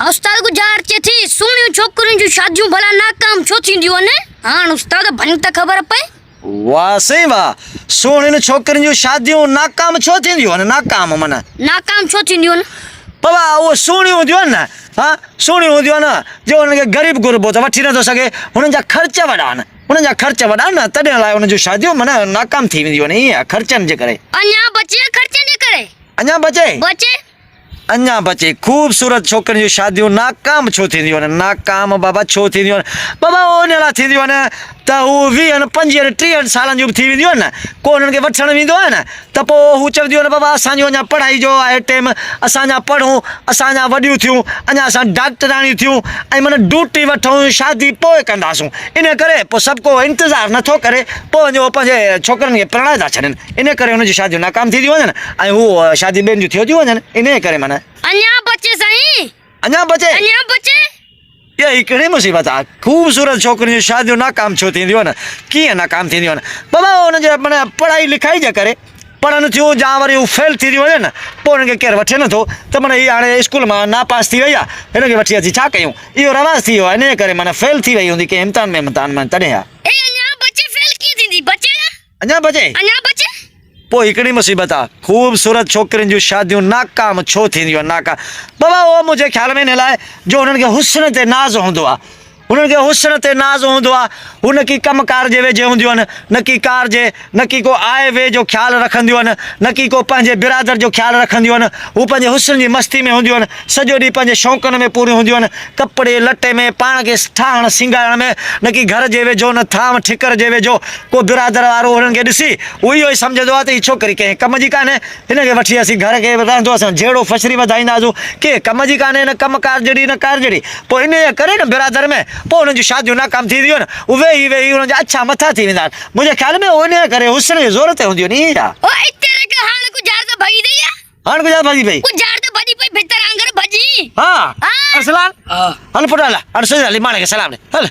استاد ڳجهار چئي ٿي، سهڻيون ڇوڪرين جون شاديون ڀلا ناڪام ڇو ٿينديون آهن؟ هاڻ استاد ڀڃ ته خبر پئي. واهه سائين واهه، سهڻين ڇوڪرين جون شاديون ناڪام ڇو ٿينديون آهن؟ ناڪام معنيٰ؟ ناڪام ڇو ٿينديون آهن؟ بابا اهي سهڻيون هونديون آهن نه، ها سهڻيون هونديون آهن نه، جو انهن کي غريب غربو ته وٺي نٿو سگهي، هنن جا خرچ وڏا آهن، هنن جا خرچ وڏا آهن نه، تڏهن لاء انهن جون شاديون معنيٰ ناڪام ٿي وينديون آهن، ائين آهي خرچن جي ڪري. اڃا بچي خرچن جي ڪري؟ اڃا بچي؟ بچي. اڃا بچي خوبصورت ڇوڪرين جون شاديون ناڪام ڇو ٿينديون آهن ناڪام بابا ڇو ٿينديون آهن بابا اهو ان لاء ٿينديون آهن ته هو ويهن پنجويهن ٽيهن سالن جون به ٿي وينديون آهن نه ڪو انهن کي وٺڻ ويندو آهي نه ته پوء هو چونديون آهن بابا اسان جو اڃا پڙهائي جو آهي ٽيم اسان اڃا پڙهون اسان اڃا وڏيون ٿيون اڃا اسان ڊاڪٽراڻيون ٿيون ۽ معنيٰ ڊوٽي وٺون شادي پوء ڪنداسون ان ڪري پوء سڀ ڪو انتظار نٿو ڪري پوء وڃي هو پنهنجي ڇوڪرن کي پرڻائي ٿا ڇڏن انهيء ڪري هن جون شاديون ناڪام ٿي ٿيون وڃن ۽ هو شادي ٻين جون ٿيو ٿيون وڃن انهيء ڪري معنيٰ. اڃا بچي سائين. اڃا بچي. اڃا بچي. اها هي ڪهڙي مصيبت آ. خوبصورت ڇوڪرين جون شاديون ناڪام ڇو ٿينديون آهن. ڪيئن ناڪام ٿينديون آهن. بابا انهن جي معنيٰ پڙهائي لکائي جي ڪري پڙهن ٿيون جا وري هو فيل ٿي ٿيون وڃن پوء انهن کي ڪير وٺي نٿو ته معنيٰ هي هاڻي اسڪول مان ناپاس ٿي وئي آ هن کي وٺي اچي ڇا ڪيون اهو رواج ٿي ويو آ انهيء ڪري معنيٰ فيل ٿي وئي هوندي ڪنهن امتحان ۾ امتحان ۾ تڏهن آ. اي اڃا بچي فيل ڪيئن ٿيندي بچي نه. اڃا بچي؟ اڃا بچي؟ پوء هڪڙي مصيبت آ، خوبصورت ڇوڪرين جون شاديون ناڪام ڇو ٿينديون آهن؟ ناڪام بابا اهو منهنجي خيال ۾ ان لاء جو هنن کي حسن تي ناز هوندو آ. هنن کي حسن تي ناز هوندو آ. هو نه ڪي ڪم ڪار جي ويجهي هونديون آهن، نه ڪي ڪار جي، نه ڪي ڪو آء وي جو خيال رکنديون آهن، نه ڪي ڪو پنهنجي برادر جو خيال رکنديون آهن. هو پنهنجي حسن جي مستي ۾ هونديون آهن. سڄو ڏينهن پنهنجي شوقن ۾ پوريون هونديون آهن. ڪپڙي لٽي ۾، پاڻ کي ٺاهڻ سينگارڻ ۾، نه ڪي گهر جي ويجهو، نه ٿانو ٺڪر جي ويجهو. ڪو برادر وارو هنن کي ڏسي، هو اهو ئي سمجهندو آهي ته هي ڇوڪري ڪنهن ڪم جي ڪانهي، هن کي وٺي اسين گهر کي رهندو اسان جهيڙو فشري وڌائينداسون. ڪنهن ڪم جي ڪانهي، نه ڪم ڪار جهڙي، نه ڪار جهڙي. پوء انهيء ڪري نه برادر ۾، پوء هنن جون شاديون ناڪام ٿي وينديون آهن. هو ويهي ويهي هنن جا اڇا مٿا ٿي ويندا آهن. منهنجي خيال ۾ اهو انهيء ڪري حسن جي زور تي هونديون آهن. ائين ئي آهي. او اتي رک هاڻ ڪجهار ته ڀڳي اٿئي يا؟ هاڻ ڪجهار ڀڄي پئي. ڪجهار ته ڀڄي پئي ڀتر آنگر ڀڄي. ها ارسلان هل پٽ هل هل سيد علي ماڻي کي سلام ڏي هل.